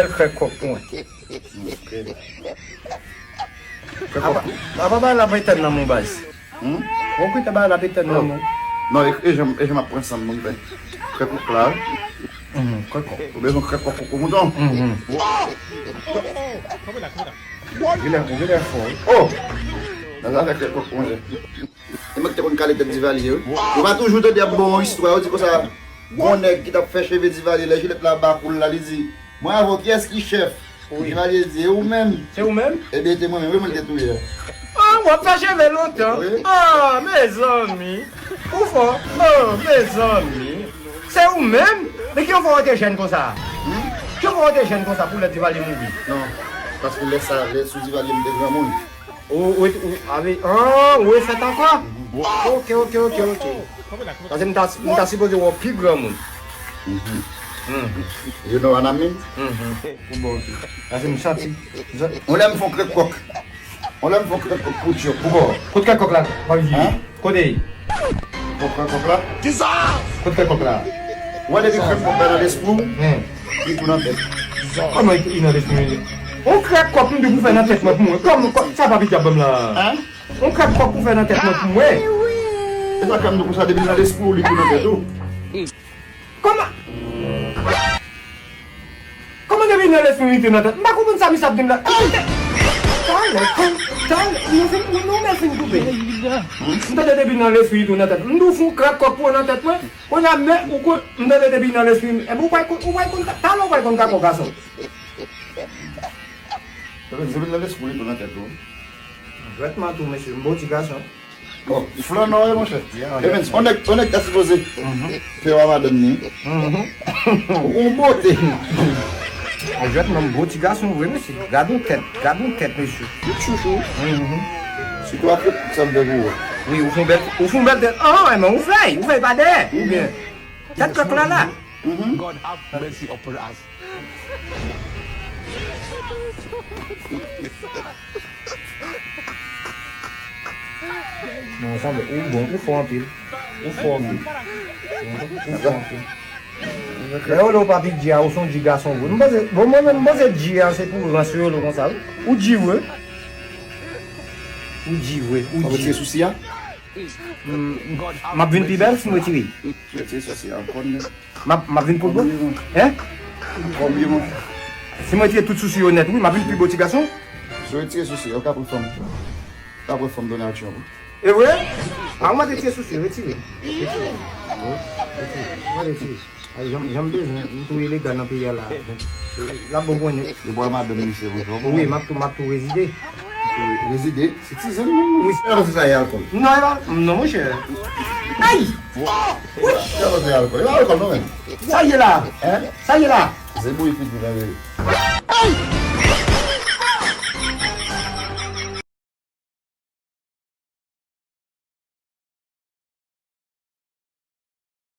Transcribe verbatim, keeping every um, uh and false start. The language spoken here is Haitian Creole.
Bèl krèk kòk pou mwen. Apa, apa bagay la ap etèn nan men baz. Hmm? Ou kwite bagay la ap etèn nan men. Non, e, e jan, e jan m ap pran san m, m fè. Krèk kòk la. Mhm, krèk kòk. Ou bezwen krèk kòk koko mouton? Mhm. Genlè, genlè fò, wi. Oh! Nan zafè krèk kòk, monchè. E mwen ki te konn kale tèt Divalye, wi. Ou pa toujou tande ap bon istwa, yo di konsa, gon nèg ki t ap fè cheve Divalye, lè jilèt la ba kou l la, li di, mwen avè w, kiyès ki chèf? Wi. Divalye di, e ou menm? Se ou menm? Ebyen, te mwen menm, wi, mwen te touye a. Ah, w ap fè cheve lontan? Wi. Ah, mezanmi. Ou fò. Oh, mezanmi. Se ou menm? Men ki yon fwa w te jèn konsa? Hmm? Ki yon fwa w te jèn konsa pou lè Divalye mouri? Non, paske lè sa, lè sou Divalye m te granmoun. Ou, ou, ou, ave, ah, ou refèt ankò? Mhm. Ok, ok, ok, ok. Paske m ta, m ta sipoze wè w pi granmoun. Mhm. Mhm. You know what I mean? Mhm. Ou bon, ok. Paske m santi, m santi. Yon lè m fè yon krèk kòk. Yon lè m fè yon krèk kòk pou tchòk, pou bò. Kote krèk kòk la? Hein? Kote? Fè yon krèk kòk la. Kisa? Kote krèk kòk la? Wè depi krèk kòk la nan lespri w, hmm, li tou nan tèt. Kòman li nan lespri m? On krèk kòk m di pou fè nan tèt mwen pou mwen. Kòman, kò-, sa pa pita ban m la? Hein? On krèk kòk pou fè nan tèt mwen pou mwen. E sa k fè m di w konsa, depi nan lespri w, li tou nan tèt ou. Kòman? Kòman depi nan lespri m li tou nan tèt? M pa konprann sa misye ap di m la. Talè, talè, nou fin, nou, nou mèt fin koupe. M tande depi nan lespri li tou nan tèt. M di w fè on krèk kòk pou w nan tèt mwen. Kounye a, men, ou kon, m tande depi nan lespri m. Epi ou pral konn, ou pral konn, talè ou pral konn ka kòk gason. Depi nan lespri li tou nan tèt ou. Jwèt man tou, mesye, m bon ti gason. Bon, flanò, wi, monchè. Yeah, yeah. Evens, on nèg, on nèg ta sipoze fè w a madanm ni. Mhm. Ou bote. Jwèt man, m bon ti gason vre, mesye. Gad on tèt, gad on tèt, mesye. Tout chouchou. Mhm. Sitou ak tout sa m fè pou ou. Wi, ou fè on bèl, ou fè on bèl tèt. Ah, men ou fèy, ou fèy pa dèyè, oubyen. Tèt kòk la la. Mhm. God have mercy upon us. Non, sanble, ou bon, ou fò anpil. Ou fò anpil. Ou fò anpil. Lè yo lè w pa pi G a, ou se yon G gason vre. M panse, bon, mwen menm, m panse G a se pou rans yo lè w konsa, wi. Ou G vre. Ou G vre, ou G. Sa vle di sousi a? Mm, m ap vin pi bèl si m retire. Retire sousi a, ankò, men. M ap, m ap vin pi bo? Hein? Kòm yo, monchè. Si mwen retire tout sousi yo nèt, wi, m ap vin pi bo ti gason. Si w retire sousi yo, w ka pran fanm. W ka pran fanm Donald Trump. E vre? A, mwen retire sousi yo, retire. Retire. Mwen retire. Ay, jan, jan m bezwen, m tou elegan nan peyi a la. L ap bon pou mwen nèt. Yo ba w madanm misye pou jòb. Wi, m ap tou, m ap tou rezide. Rezide? Citizen menm, wi. Sa se sa, e alkòl? Non, e pa, non, monchè. Ay! Wi! Sa se alkòl. E pa alkòl, non, men. Sa ye la? Hein? Sa ye la? Se bouyi figi nan veye. Ay!